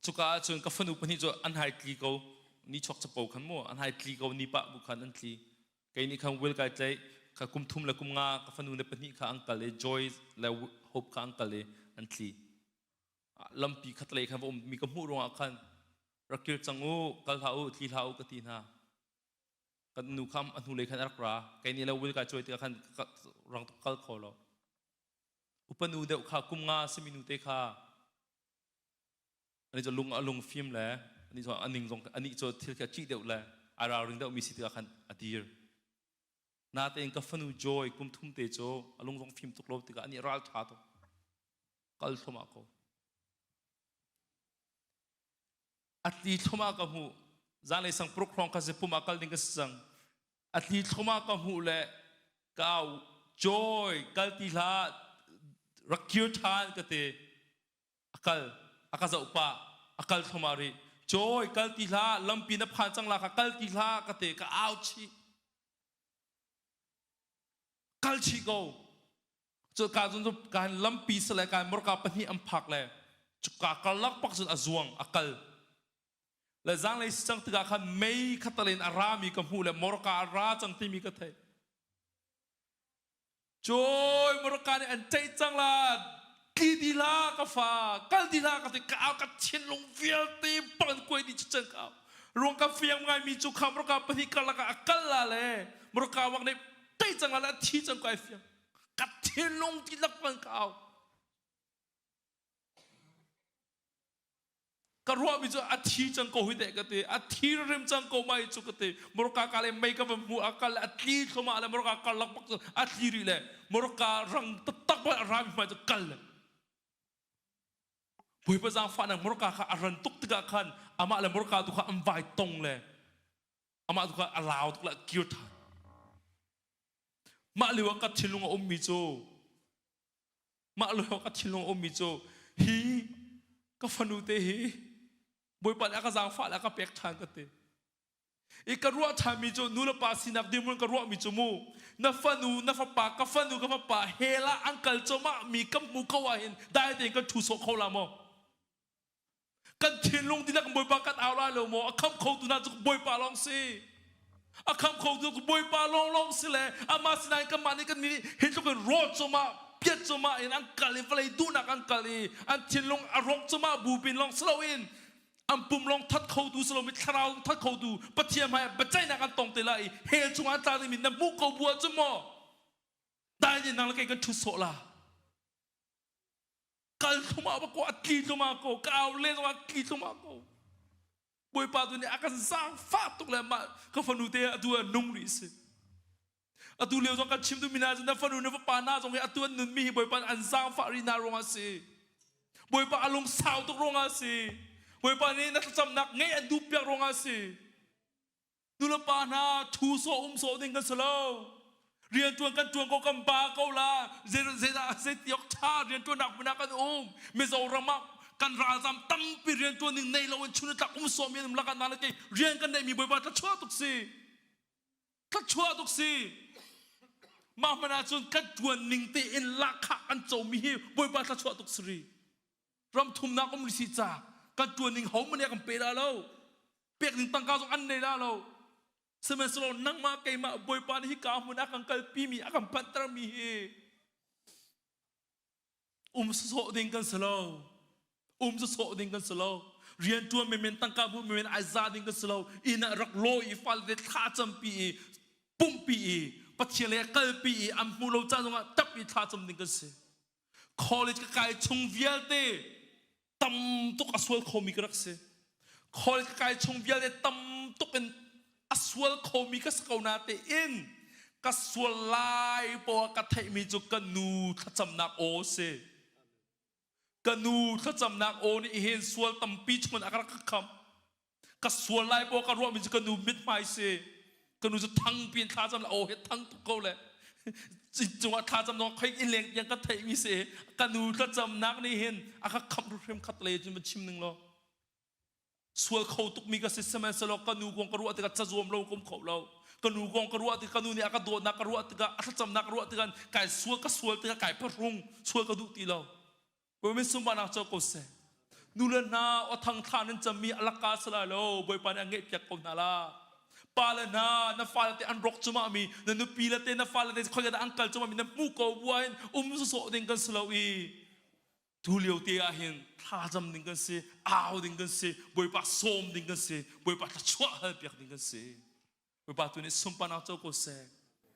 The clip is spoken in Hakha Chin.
Cuka ahcun ka fanu pahnih cu an hai tli ko. Ni chuak capo khan mu an hai tli ko ni pah bu khan an tli. Kei nih khan will kai tlaih kha kum thum le kum nga ka fanu le pahnih kha an kal i Joy le Hope kha an kal i an tli. Lampi khatlei khan va um mi ka hmuh ruangah khan rak kir cang u kal hlah u tli hlah u ka ti hna. Kan nu kha a hnulei khan a rak ra. Kei nih le will kai cawi tikah khan rang tuk kal kho lo. Upa nu deuh kha kum nga simi nu te kha ani cu lung a lung fim le ani cu a ning zong anih cu thil khi a ṭih deuh le a ralring deuh mi si tikah khan a dir. Natein ka fanu Joy kum thum te cu a lung zong fim tuk lo tikah anih ral ṭha tuk. Kal thluahmah ko. A tli thluahmah ka hmuh. Zanlei sang paruk hrawng kha zipum ah kal ding ka si cang. A tli thluahmah ka hmuh le ka au Joy kal ti hlah rak kir ṭhan ka ti. A kal a ka zoh pah a kal thluahmah rih. Joy kal ti hlah lampi na phan cang la kha kal ti hlah ka ti ka au chih. Kal chih ko. Cu ka cun kan lampi sile kan morka pahnih an phak le cuka karlak pak cun a zuang a kal. Le zanglei si cang tikah khan mei khatal in a rami ka hmuh le morka a ra cang timi ka theih. Cawi morka nih an ceih cang la tli di hlah ka fa kal di hlah ka ti ka au ka thinlung vialte bang in kuai dih cang ka au. Ruang ka fiang ngaimi cu kha morka pahnih karlak ah a kal la le morka wak nih tei cang la le a thi cang ko ai fiang. Ka thinlung dihlak bang ka au. Ka ruahmi cu a thi cang ko hi teh ka ti a thi rim cang ko mai cu ka ti morka ka le mei ka va hmu a kal a tli thluma le morka karlak bak cu a tli rih le morka rang taktak ba rami hmai cu kal le Bawipa zaangfahnak morka kha a ran tuk tikah khan amah le morka tu kha an vai tong le amah tu kha a lau tuk le a kir than mah lio ah ka thinlung a ummi cu Mah lawng ka thinlung a ummi cu hi ka fanu te hi Bawipa nih a ka zaangfah le a ka pek ṭhan ka ti. I ka ruah ṭhanmi cu nu le pa sinak dirhmun ka ruahmi cu mu na fanu na fapa ka fanu ka fapa hell ah an kal cawmah mi ka hmu ko ah hin dai tein kan ṭhu sawh kho la maw? Kan thinlung dihlak Bawipa kan au lai lo maw? A khamh khotu hna cu Bawipa lawng si. A khamh khotu cu Bawipa lawng lawng si le amah sinain kanmah nih kan nih hi tluk in rawl cumah piat cumah in an kal i vawlei duhnak an kal i an thinlung a rawk cumah bupin lawng si loin an pum lawng that khotu si lomi thlarau that khotu Pathian hmai ah biaceihnak an tong te lai i hell chungah an tla dingmi na hmuh ko bu ahcun maw dai in nang le kei kan ṭhut sawh la kal thlumah ba ko a tli thlumah ko ka au len zongah tli thlumah ko Bawipa tu nih a kan zaangfah tuk le mah ka fanu te atu ah nung rih si atu lio zong kan chim tu mina na fanu na fapa na zong hi atu an nun mi hi Bawipa an zaangfah rih na ruangah si Bawipa a lung sau tuk ruangah si Bawipa nih na thlacamnak ngeih an duh piak ruangah si Nulepa hna thu sawh um sawh ding kan si lo. Rianṭuan kan ṭuan ko kan ba ko la. Zeidah zeitiok ṭha rianṭuannak hmun ah kan um. Mizoram ah kan ralzam tampi rianṭuan ding nei lo in chun tlak um sawh mi an um lakah na le kei rian kan neihmi Bawipa thluachuah tuk si. Thluachuah tuk si. Mah hmanh ahcun kan ṭuan ning tein lahkhah kan comi hi Bawipa thluachuah tuk si ri. Ram thumnak um si ca kan ṭuan ning ho man kan pe dah lo. Pek ding tangka zong an nei dah lo. Sihmanhsehlaw nangmah keimah Bawipa nih hika hmun a kan kalpi mi a kan panhter mi hi um sawsawh ding kan si lo. Um sawsawh ding kan si lo. Rian ṭuan menmen tangka hmuh menmen ai za ding kan si lo. Inn ah rak law i fale te thla campi i pumhpi i Pathian lei kalpi i an hmuh lo caan zongah tap i thla cam ding kan si. College ka kai chung vialte tam tuk a sual khomi ka rak si. College ka kai chung vialte tam tuk in a sual khomi ka si ko na tein ka sual lai poah ka theihmi cu ka nu thlacamnak aw si. Ka nu thlacamnak aw nih hin sual tampi chungin a ka rak khamh. Ka sual lai poah ka ruahmi cu ka nu mithmai si. Ka nu cu thang piin thla cam le aw he thang tuk ko le cungah thla cam zong khoi in leng tiang ka theihmi si. Ka nu thlacamnak nih hin a ka khamh hrimhrim khat le cun va chim ning law. Sual kho tukmi ka si sihmanhsehlaw ka nu kong ka ruah tikah cazuam lo ka um kho lo. Ka nu kong ka ruah tikah ka nu nih a ka dawtnak ka ruah tikah a thlacamnak ka ruah tikah kai sual ka sual tikah kai phahrung sual ka duh ti lo. Bawipa sunparnak co ko seh. Nu le hna awthang thla nan cammi a laka si lai lo. Bawipa nih a ngeihpiak ko hna la. Pa le hna na fale te an rawk cumah mi na nupi le te na fale te khoi dah an kal cumah mi na hmu ko buain um sawsawh ding kan si lo i tu lio te ah hin thlacam ding kan si, au ding kan si, Bawipa sawm ding kan si, Bawipa thluachuah hal piak ding kan si. Bawipa tu nih sunparnak co ko seh.